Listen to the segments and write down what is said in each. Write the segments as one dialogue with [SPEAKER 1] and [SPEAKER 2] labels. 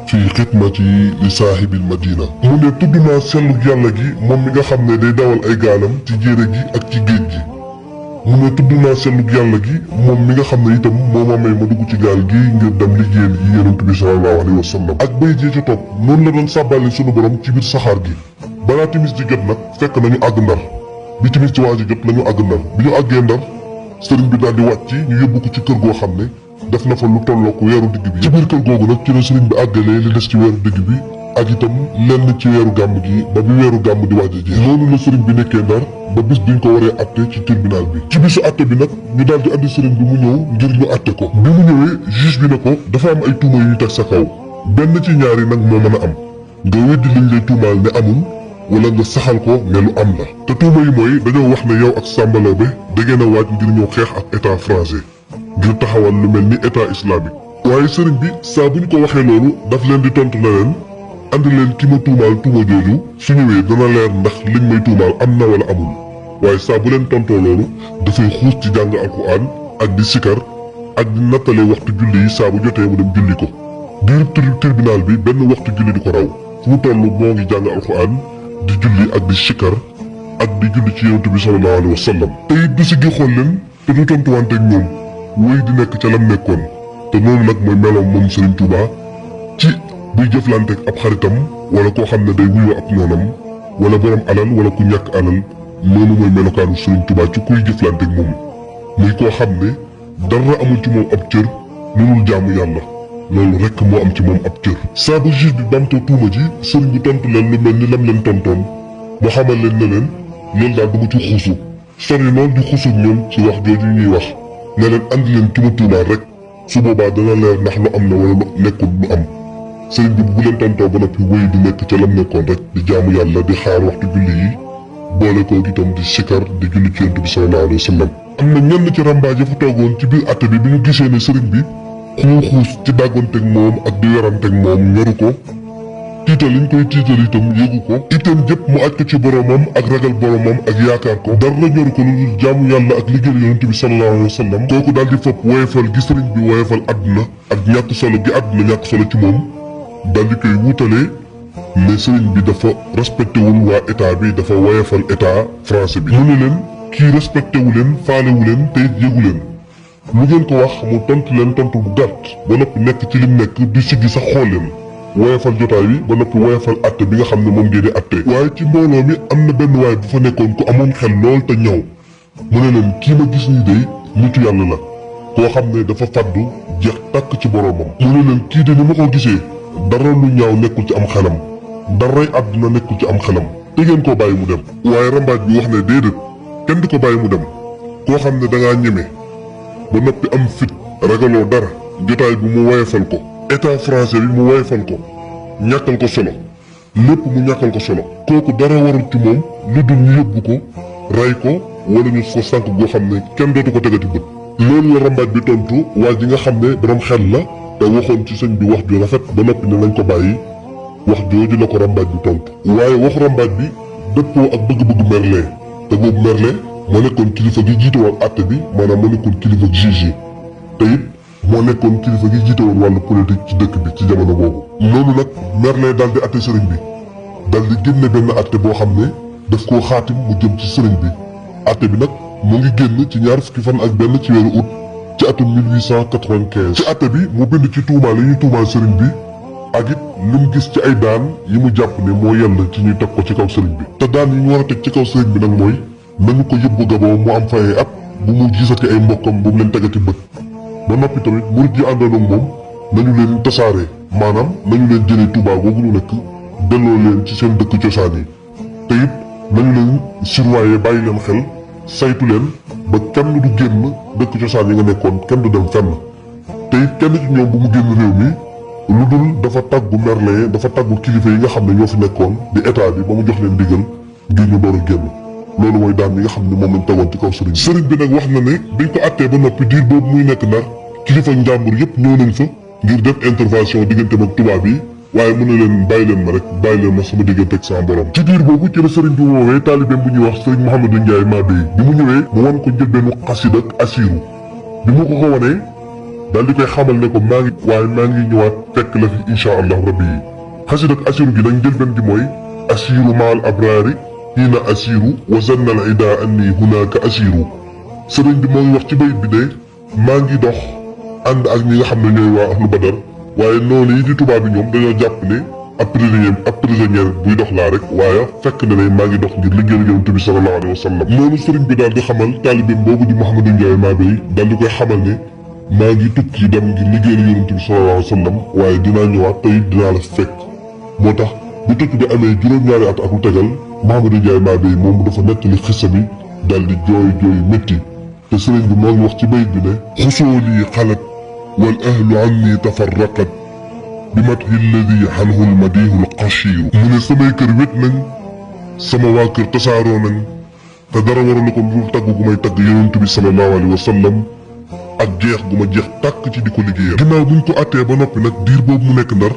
[SPEAKER 1] fi xidmati li saahibil madina. mu ne tudd naa sellu yàlla gi moom mi nga xam ne day dawal ay gaalam ci jéere gi ak ci géej gi. mu ne tudd naa sellu yàlla gi moom mi nga xam ne itam moo ma may ma dugg ci gaal gi ngir dem liggéeyal yi yonent bi sallallahu alayhi wa sallam. ak bay jee ca topp noonu la doon sàbbaale sunu borom ci biir saxaar gi. balaa timis di jot nag fekk nañu àgg Ndar bi timis ci waaj a jot lañu àgg Ndar bi ñu àggee Ndar sëriñ bi daal di wàcc ñu yóbbu ko ci kër goo xam ne def na fa lu tollook weeru digg bi. ci biir kër googu nag ci la sëriñ bi àggalee li des ci weeru digg bi ak itam lenn ci weeru gàmm gi ba bi weeru gàmm di waaj a jeex. noonu la sëriñ bi nekkee Ndar ba bis biñ ko waree atte ci tribunal bi. ci bisu atte bi nag ñu daal di andi sëriñ bi mu ñëw ngir ñu atte ko. bi mu ñëwee juge bi ne ko dafa am ay tuuma yu ñu teg sa kaw benn ci ñaari nag moo mën a am nga weddi liñ lay tuumaal ne amul wala nga saxal ko ne lu am la. te tuuma yi mooy dañoo wax ne yow ak Samba Laobé da ngeen a waaj ngir ñëw xeex ak état français ngir taxawal lu mel ni état islamique. waaye sëriñ bi saa bu ñu ko waxee loolu daf leen di tontu na leen andi leen ki ma tuumaal tuuma jooju su ñëwee dana leer ndax liñ may tuumaal am na wala amul. waaye saa bu leen tontoo loolu dafay xuus ci jàng alxuraan ak di sikar ak di nattale waxtu julli yi saa bu jotee mu dem julli ko. diirub tribunal bi benn waxtu julli di ko raw fu mu toll moo ngi jàng alxuraan di julli ak di sikar ak di julli ci yonent bi sallallahu alayhi wa sallam. te it du si gi xool leen te du tontuwante ak ñoom wéy di nekk ca lam nekkoon. te noonu nag mooy meloom moom Serigne Touba ci buy jëflanteeg ab xaritam wala koo xam ne day wuyoo ab noonam wala borom alal wala ku ñàkk alal noonu mooy melokaanu Serigne Touba ci kuy jëflanteeg moom. muy koo xam ne dara amul ci moom ab cër lu dul jaamu yàlla loolu rek moo am ci moom ab cër. saa bu juge bi bamtoo tuuma ji sëriñ bi tontu leen lu mel ni lam leen tontoon mu xamal leen ne leen loolu daal du ma ci xuusu sori loolu di xuusu ñoom ci wax jooju ñuy wax ne leen andi leen ki ma tuumaal rek su boobaa dana leer ndax lu am na wala lu nekkul lu am. sëriñ bi bu leen tontoo ba noppi wéy di nekk ca lam nekkoon rek di jaamu yàlla di xaar waxtu julli yi boole koo itam di sikar di julli ci yonent bi sallallahu alayhi wa sallam. am na ñenn ci rambaaj fa toogoon ci biir atte bi ñu gisee ne sëriñ bi xuus ci dàggoonteeg moom ak di weranteeg moom ñoru ko tiital liñ koy tiital itam yéegu ko itam jëpp mu aj ko ci boromam ak ragal boromam ak yaakaar ko dara ñoru ko lu dul jaamu yàlla ak liggéeyal yonent bi sallallahu alayhi wa sallam. kooku daal di fopp woyefal gi sëriñ bi woyefal àdduna ak ñàkk solo gi àdduna ñàkk solo ci moom daal di koy wuutalee ne sëriñ bi dafa respecté wul waa état bi dafa woyefal état français bi. mu ne leen kii respecté wu leen faale wu leen te it yëgu leen lu ngeen ko wax mu tontu leen tontu bu gàtt ba noppi nekk ci lim nekk di siggi sax xool leen woyefal jotaay bi ba noppi woyefal atte bi nga xam ne moom ngeen di atte. waaye ci mbooloo mi am na benn waay bu fa nekkoon ku amoon xel lool te ñaw mu ne leen kii ma gis nii day nitu yàlla la koo xam ne dafa faddu jeex tàkk ci boroomam. mu ne leen kii de ni ma ko gisee dara lu ñaaw nekkul ci am xelam daray àdduna nekkul ci am xelam te ngeen koo bàyyi mu dem. waaye rambaaj bi wax ne déedéet kenn du ko bàyyi mu dem koo xam ne dangaa ñeme ba noppi am fit ragaloo dara jotaay bi mu woyefal ko état français bi mu woyefal ko ñàkkal ko solo lépp mu ñàkkal ko solo kooku dara warul ci moom lu dul ñu yóbbu ko ray ko wala ñu ko sànq goo xam ne kenn dootu ko tegati bët. loolu la rambaaj bi tontu waa ji nga xam ne borom xel la te waxoon ci sëñ bi wax ju rafet ba noppi ne nañ ko bàyyi wax jooju la ko rambaaj bi tontu. waaye waxu rambaaj bi dëppoo ak bëgg-bëgg Merlin te boobu Merlin moo nekkoon kilifa gi jiite woon àtte bi maanaam moo nekkoon kilifa juge yi te it moo nekkoon kilifa gi jiite woon wàllu politique ci dëkk bi ci jamono boobu. loolu nag Merlin daal di àtte sëriñ bi daal di génne benn àtte boo xam ne daf koo xaatim mu jëm ci sëriñ bi àtte bi nag mu ngi génn ci ñaar fukki fan ak benn ci weeru août ci atum 1895. ci àtte bi mu bind ci tuumaal yi ñuy tuumaal sëriñ bi ak it li mu gis ci ay daan yi mu jàpp ne moo yell ci ñuy teg ko ci kaw sëriñ bi. te daan yi ñu war a teg ci kaw sëriñ bi nag mooy nañu ko yóbbu Gabon mu am fa ay at bu mu gisati ay mbokkam bu mu leen tegati bët ba noppi tamit murid yi àndoon ak moom nañu leen tasaare maanaam nañu leen jëlee Touba googu ñu nekk delloo leen ci seen dëkk cosaan yi te it nañu leen surveiller bàyyi leen xel saytu leen ba kenn du génn dëkk cosaan yi nga nekkoon kenn du dem fenn te it kenn ci ñoom bu mu génn réew mi lu dul dafa tàggu Merlin dafa tàggu kilifa yi nga xam ne ñoo fi nekkoon di état bi ba mu jox leen ndigal ngir ñu door a génn. loolu mooy daan yi nga xam ne moom lañ tegoon ci kaw sëriñ bi. sëriñ bi nag wax na ne biñ ko attee ba noppi diir boobu muy nekk Ndar kilifa njàmbur yëpp ñëw nañ fa ngir def intervention digganteem ak tubaab yi waaye mu ne leen bàyyi leen ma rek bàyyi leen ma sama diggante ak sama borom. ci diir boobu ci la sëriñ bi woowee taalibeem bu ñuy wax sëriñ Mouhamadou Ndiaye Mabéye bi mu ñëwee mu wan ko njëlbeenu xasid ak asiiru bi mu ko wanee daal di koy xamal ne ko maa ngi ñëwaat fekk la fi incha allahu rabbi yi. xasida ak asiru gi nag njëlbeen gi mooy asiru maal abraari hiina asiru wa zanna al ida anni hunaka asiru. sëriñ bi moo ngi wax ci bayit bi de maa ngi dox ànd ak ñi nga xam ne ñooy waa ahlu badar, waaye noonu yi di tubaab bi ñoom dañoo jàpp ne ab prisonnier buy dox laa rek, waaye fekk na ne maa ngi dox ngir liggéeyal yonent bi sallallahu alayhi wa sallam. noonu sëriñ bi daal di xamal taalibeem boobu di Mouhamadou Ndiaye Mabéye daal di koy xamal ne maa ngi tukki dem ngir liggéeyal yonent bi sallallahu alayhi wa sallam, waaye dinaa ñëwaat tey dinaa la fekk. moo tax bu tukki bi amee juróom-ñaari at ak lu tegal Mouhamadou Ndiaye Mabéye moom dafa nettali xissa bi daal di jooy métti, te sëriñ bi moo ngi wax ci bayit bi ne xusoolii xalat wal ahlu anni tafarraqat bi mathi alladi anhu almadihu alqashiru. mu ne samay kër wét nañ, sama waa kër tasaaroo nañ, te dara waral ko lu tagg gu may tagg yonent bi sallallahu alayhi wa sallam ak jeex gu ma jeex tàkk ci di ko liggéeyal. ginnaaw buñ ko attee ba noppi nag diir boobu mu nekk Ndar,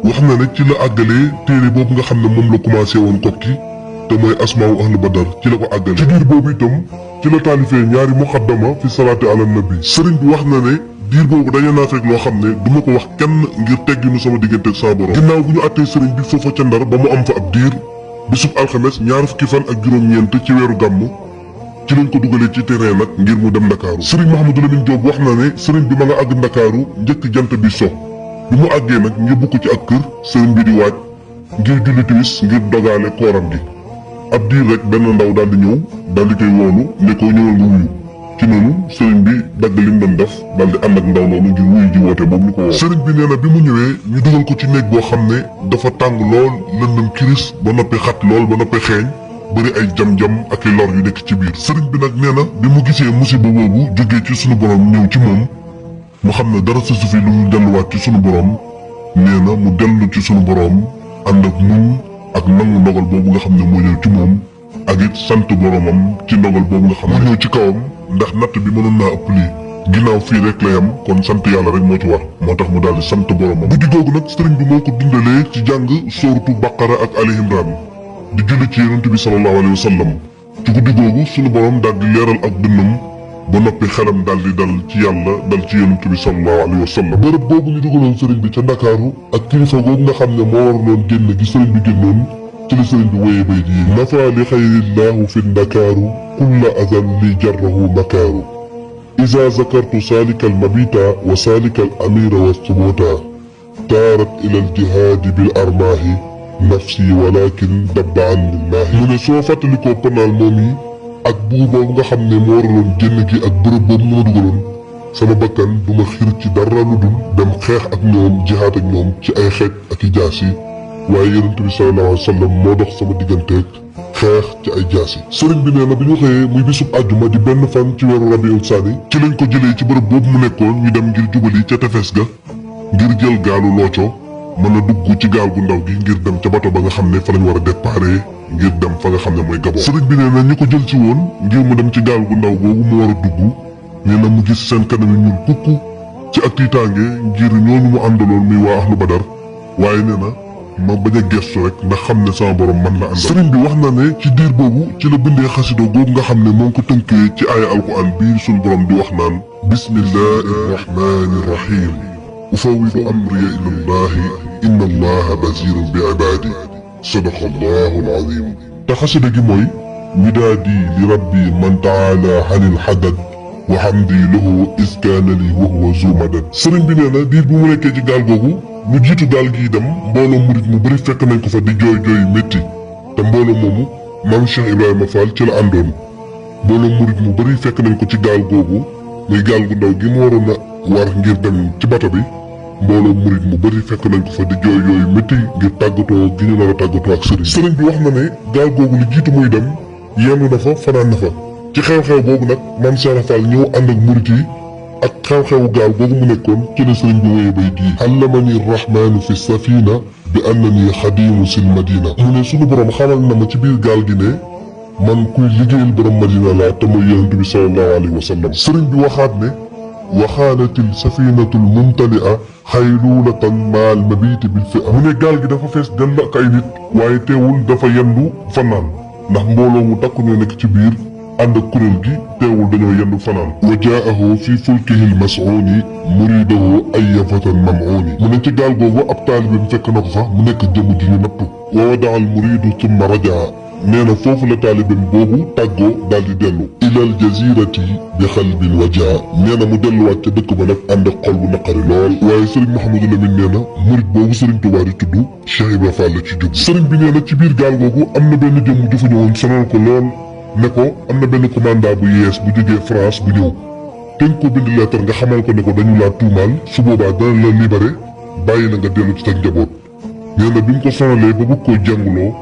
[SPEAKER 1] wax na ne ci la àggalee téere boobu nga xam ne moom la commencé woon kokki te mooy asmaawu ahlu badar, ci la ko àggalee. ci diir boobu itam ci la taalifee ñaari muqaddama fi salaati ala nabi. sëriñ bi wax na ne diir boobu dañu naa fekk loo xam ne du ma ko wax kenn ngir tegginu sama diggante ak sama borom. ginnaaw bu ñu attee sëriñ bi foofa ca Ndar ba mu am fa ab diir, bisub alxames ñaar fukki fan ak juróom-ñeent ci weeru gàmm ci lañ ko dugalee ci terrain nag ngir mu dem Ndakaaru. sëriñ Mouhamadou Lamine Diop wax na ne sëriñ bi ma nga àgg Ndakaaru njëkk jant bi so. bi mu àggee nag ñu bukk ci ak kër sëriñ bi di waaj ngir julli timis ngir dogaale kooram gi. ab diir rek benn ndaw daal di ñëw daal di koy woolu ne ko ñëwal nga wuyu. ci noonu sëriñ bi dagg li mu doon def daal di ànd ak ndaw loolu ngir wuyu ji woote boobu ñu ko woo. sëriñ bi nee na bi mu ñëwee ñu dugal ko ci néeg boo xam ne dafa tàng lool lëndëm kiris ba noppi xat lool ba noppi xeeñ bëri ay jam-jam ak i lor yu nekk ci biir. sëriñ bi nag nee na bi mu gisee musiba boobu jógee ci sunu borom ñëw ci moom mu xam ne dara sa sufi lu mu delluwaat ci sunu borom, nee na mu dellu ci sunu borom ànd ak muñ ak nangu ndogal boobu nga xam ne moo ñëw ci moom ak it sant boromam ci ndogal boobu nga xam ne moo ñëw ci kawam, ndax natt bi mënoon naa ëpp lii. ginnaaw fii rek la yam kon sant yàlla rek moo ci war, moo tax mu daal di sant boromam. guddi googu nag sëriñ bi moo ko dundalee ci jàng sóoratu Baqara ak Ali Imran di julli ci yonent bi sallallahu alayhi wa sallam. ci guddi googu sunu borom daal di leeral ak dënnam ba noppi xelam daal di dal ci yàlla dal ci yonent bi sallallahu alayhi wa sallam. bërëb boobu ñu dugaloon sëriñ bi ca Ndakaaru ak kilifa googu nga xam ne moo waraloon génn gi sëriñ bi génnoon, ci la sëriñ bi wéyee bay ji nafa li xayrillaahu fi ndakaaru kulla adan li jarrahu makaaru iza zakartu saalika almabita wa saalika al amira wa subuta taarat ila aljihaadi bil armaahi nafsi walakin dabba an lillahi. mu ne soo fàttalikoo panaal moom yi ak buur boobu nga xam ne moo waraloon génn gi ak bërëb boobu ñu ma dugaloon, sama bakkan du ma xir ci dara lu dul dem xeex ak ñoom jihaad ak ñoom ci ay xeej ak i jaas yi, waaye yonent bi sallallahu alayhi wa sallam moo dox sama digganteeg xeex ci ay jaasi. sëriñ bi nee na bi ñu xëyee muy bisub àjjuma di benn fan ci weeru rabiul saani ci lañ ko jëlee ci bërëb boobu mu nekkoon ñu dem ngir jubali ca tefes ga ngir jël gaalu looco mën a dugg ci gaal gu ndaw gi ngir dem ca bato ba nga xam ne fa lañ war a déparé ngir dem fa nga xam ne mooy Gabon. sëriñ bi nee na ñi ko jël ci woon ngir mu dem ci gaal gu ndaw googu mu war a dugg, nee na mu gis seen kanam yi ñuul kukku ci ak tiitaange ngir ñooñu mu àndaloon muy waa ahlu badar, waaye nee na ma bañ a gestu rek ndax xam ne sama borom man la àndal. sëriñ bi wax na ne ci diir boobu ci la bindee xasida googu nga xam ne moo ngi ko tënkee ci aaya alquran bii suñu borom di wax naan bismillahi rahmani rahim ufawidu amriya ila allahi inna allaha basirun bi ibadi sadaqa allahu alazim. te xasida gi mooy midaadi li rabbi man taala anil hadad wa hamdi lahu iskaana li wa huwa zu madad. sëriñ bi nee na diir bu mu nekkee ci gaal googu ñu jiitu gaal gii dem mbooloo murit mu bëri fekk nañ ko fa di jooy jooy métti, te mbooloo moomu maam Cheikh Ibrahima Fall ci la àndoon. mbooloo murit mu bëri fekk nañ ko ci gaal googu muy gaal gu ndaw gi mu waroon a war ngir dem ci bato bi, mbooloo murit mu bëri fekk nañ ko fa di jooy yooyu métti ngir tàggatoo gi ñu nar a tàggatoo ak sëriñ. sëriñ bi wax na ne gaal googu li jiitu muy dem yenn na fa fanaan na fa. ci xew-xew boobu nag maam Cheikh Fall ñëw ànd ak murit yi ak xew-xewu gaal boobu mu nekkoon ci la sëriñ bi wéyee bay dii allamani rahmaanu fi safina bi annani xadimu sil madina. mu ne sunu borom xamal na ma ci biir gaal gi ne man kuy liggéeyal borom madina laa te mooy yonent bi sallallahu alayhi wa sallam. sëriñ bi waxaat ne waxaanatil safinatul mumtalia xaylulatan maal mabiti bil fi mu ne gaal gi dafa fees dell ak ay nit waaye teewul dafa yendu fanaan ndax mbooloo mu takku ñoo nekk ci biir ànd ak kuréel gi teewul dañoo yendu fanaan wa jaahu fi fulkihi lmas'uni muridahu ay fatan mam'uni mu ne ci gaal googu ab taalibe bi fekk na ko fa mu nekk jëmm ji ñu nattu wa wadaa al muridu thumma rajaa nee na foofu la taalibeem boobu tàggoo daal di dellu ilal jazirati bi xalbin wajaa nee na mu delluwaat ca dëkk ba nag ànd ak xol bu naqari lool waaye sëriñ Mouhamadou Lamine nee na murid boobu sëriñ Tuubaa di tudd Cheikh Ibra Fall la ci jub sëriñ bi nee na ci biir gaal googu am na benn jëmm ju fa ñëwoon sonal ko lool ne ko am na benn commandant bu yees bu jógee France bu ñëw tënk ko bind lettre nga xamal ko ne ko dañu laa tuumaal su boobaa dana la libéré bàyyi la nga dellu ci sa njaboot nee na bi mu ko sonalee ba bëgg koo jànguloo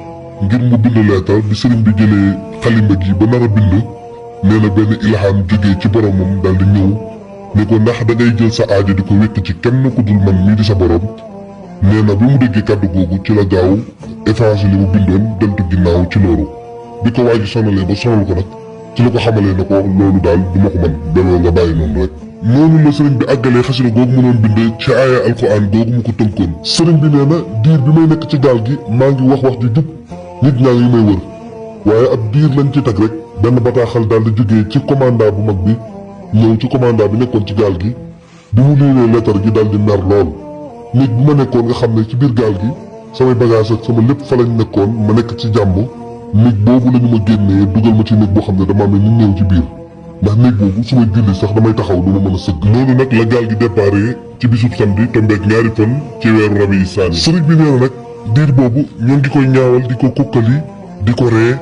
[SPEAKER 1] ngir mu bind leetar bi sëriñ bi jëlee xalimba gi ba nar a bind nee na benn ilham jógee ci boromam daal di ñëw ne ko ndax da ngay jël sa aajo di ko wékk ci kenn ku dul man mii di sa borom nee na bi mu déggee kàddu googu ci la gaaw effacé li mu bindoon deltu ginnaaw ci loolu bi ko waa ji sonalee ba sonal ko nag ci la ko xamalee ne ko loolu daal du ma ko man delloo nga bàyyi noonu rek noonu la sëriñ bi àggalee xasida googu mu doon bindee ci aaya alquran googu mu ko tënkoon sëriñ bi nee na diir bi may nekk ci gaal gi maa ngi wax ju jub nit ñaa ngi may wër waaye ab diir lañ ci teg rek benn bataaxal daal di jógee ci commandant bu mag bi ñëw ci commandant bi nekkoon ci gaal gi bi mu liiree lettre gi daal di mer lool nit bu ma nekkoon nga xam ne ci biir gaal gi samay bagage ak sama lépp fa lañ nekkoon ma nekk ci jàmm néeg boobu la ñu ma génnee dugal ma ci néeg boo xam ne dama mel ni néew ci biir ndax néeg boobu su may julli sax damay taxaw du ma mën a sëgg noonu nag la gaal gi déparé ci bisub samedi tombeek ñaari fan ci weeru rabi saani sëriñ bi nee na nag diir boobu ñoo ngi koy ñaawal di ko kukkali di ko ree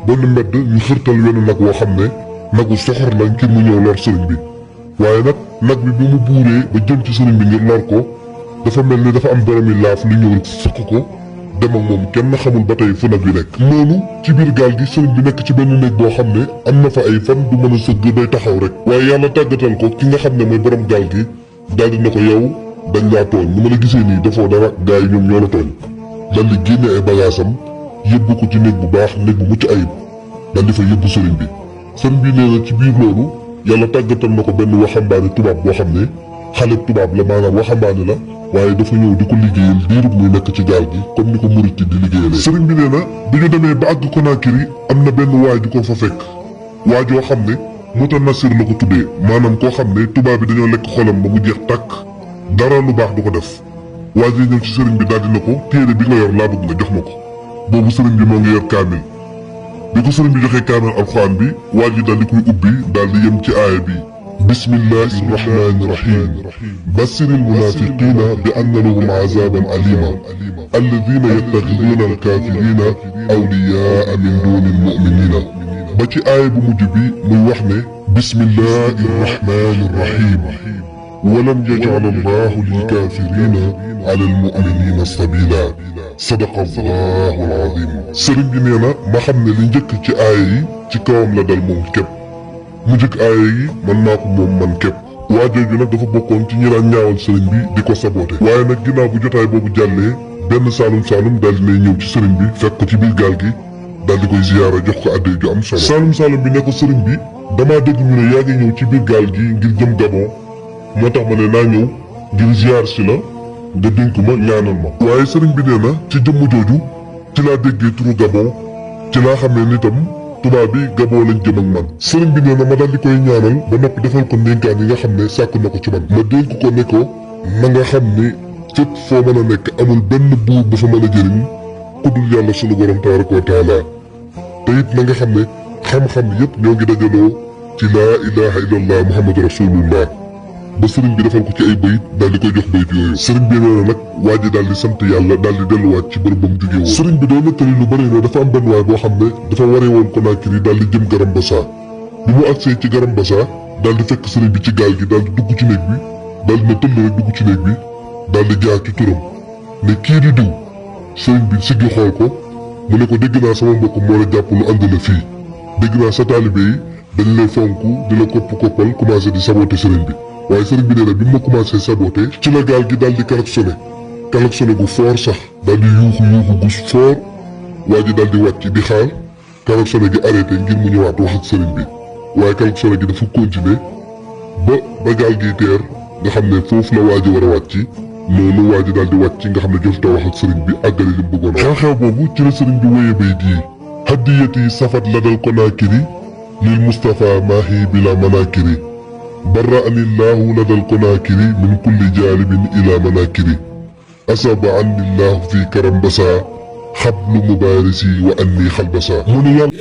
[SPEAKER 1] benn mbedd ñu xërtal wenn nag woo xam ne nagu soxor la ngir mu ñëw lor sëriñ bi waaye nag bi mu buuree ba jëm ci sëriñ bi ngir lor ko dafa mel ni dafa am boromi laaf lu ñëw rek fekk ko dem ak moom kenn xamul ba tey fu nag wi nekk noonu ci biir gaal gi sëriñ bi nekk ci benn néeg boo xam ne am na fa ay fan du mën a sëgg day taxaw rek waaye yàlla tàggatal ko ki nga xam ne mooy borom gaal gi daal di ne ko yow dañ laa tooñ ni ma la gisee nii dafoo dara gaa yi ñoom ñoo la tooñ daal di génne ay bagaasam yóbbu ko ci néeg bu baax néeg bu mucc ayib daal di fa yóbbu sëriñ bi sëriñ bi nee na ci biir loolu yàlla tàggatal na ko benn waxambaane tubaab boo xam ne xale tubaab la maanaam waxambaane la waaye dafa ñëw di ko liggéeyal diirub muy nekk ci gaal gi comme ni ko murit di liggéeyalee sëriñ bi nee na bi ñu demee ba àgg Conakry am na benn waay ju ko fa fekk waajoo xam ne mutanasir la ko tuddee maanaam koo xam ne tubaab bi dañoo lekk xolam ba mu jeex tàkk dara lu baax du ko def waa ji ñëw ci sëriñ bi daal di na ko téere bi nga yor laa bëgg nga jox ma ko boobu sëriñ bi moo ngi yor kaamil bi ko sëriñ bi joxee kaamil alxuraan bi waa ji daal di koy ubbi daal di yem ci aaya bi bismillahi rahmani rahim bassiril munafiqina bi anna lahum azaban alima alladina yattaxiduna alkafirina awliyaa min duni almuminina ba ci aaya bu mujj bi muy wax ne bismillahi rahmani rahim walam yaj'al allahu lilkafirina ala almuminina sabila sadaqa allahu alazim sëriñ bi nee na ma xam ne li njëkk ci aaya yi ci kawam la dal moom képp mu njëkk aaya yi man naa ko moom man képp waa jooju nag dafa bokkoon ci ñi daan ñaawal sëriñ bi di ko saboote waaye nag ginnaaw bu jotaay boobu jàllee benn saalum daal dinay ñëw ci sëriñ bi fekk ko ci biir gaal gi daal di koy ziyaara jox ko addee ju am solo saalum bi ne ko sëriñ bi damaa dégg ñu ne yaa ngi ñëw ci biir gaal gi ngir jëm Gabon moo tax ma ne naa ñëw ngir ziyaar si la nga dénk ma ñaanal ma waaye sëriñ bi nee na ci jëmm jooju ci laa déggee turu Gabon ci laa xamee nitam tubaab bi Gabon lañ jëm ak man sëriñ bi nee na ma daal di koy ñaanal ba noppi defal ko ndénkaan yi nga xam ne sàkk na ko ci man ma dénk ko ne ko na nga xam ne fépp foo mën a nekk amul benn buur bu fa mën a jëriñ ku dul yàlla sunu borom tabaraka wa taala te it na nga xam ne xam-xam yépp ñoo ngi dajaloo ci laa ilaha illallah muhammadu rasulullah ba sëriñ bi defal ko ci ay bayit daal di koy jox bayit yooyu sëriñ bi nee na nag waa ji daal di sant yàlla daal di delluwaat ci bërëb ba mu jógee woon sëriñ bi doon nettali lu bëri ne dafa am benn waay boo xam ne dafa waree woon Conakry daal di jëm Garambassa bi mu agsee ci Garambassa daal di fekk sëriñ bi ci gaal gi daal di dugg ci néeg bi daal di ne tëll rek dugg ci néeg bi daal di jaar ci turam ne kii di diw sëriñ bi siggi xool ko mu ne ko dégg naa sama mbokk moo la jàpp lu ànd la fii dégg naa sa taalibe yi dañ lay fonk di la koppal commencé di saboté sëriñ bi waaye sëriñ bi nee na bi ma commencé saboté ci la gaal gi daal di klaxonné gu fort sax daal di yuuxu gu fort waa ji daal di wàcc di xaar klaxonné gi arrêté ngir mu ñëwaat wax ak sëriñ bi waaye klaxonné gi dafa continuer ba gaal gi teer nga xam ne foofu la waa ji war a wàcc noonu waa ji daal di wàcc nga xam ne jotuta wax ak sëriñ bi àggale li mu bëggoon xew-xew boobu ci la sëriñ bi wéyee bay dii haddiyati safat la dal Conakry للمصطفى ماهي بلا مناكر برأني الله لدى القناكر من كل جانب إلى مناكر أسب عني الله في كرم بسا xablu mubaarisi wa anni xalbasa mu ni yàlla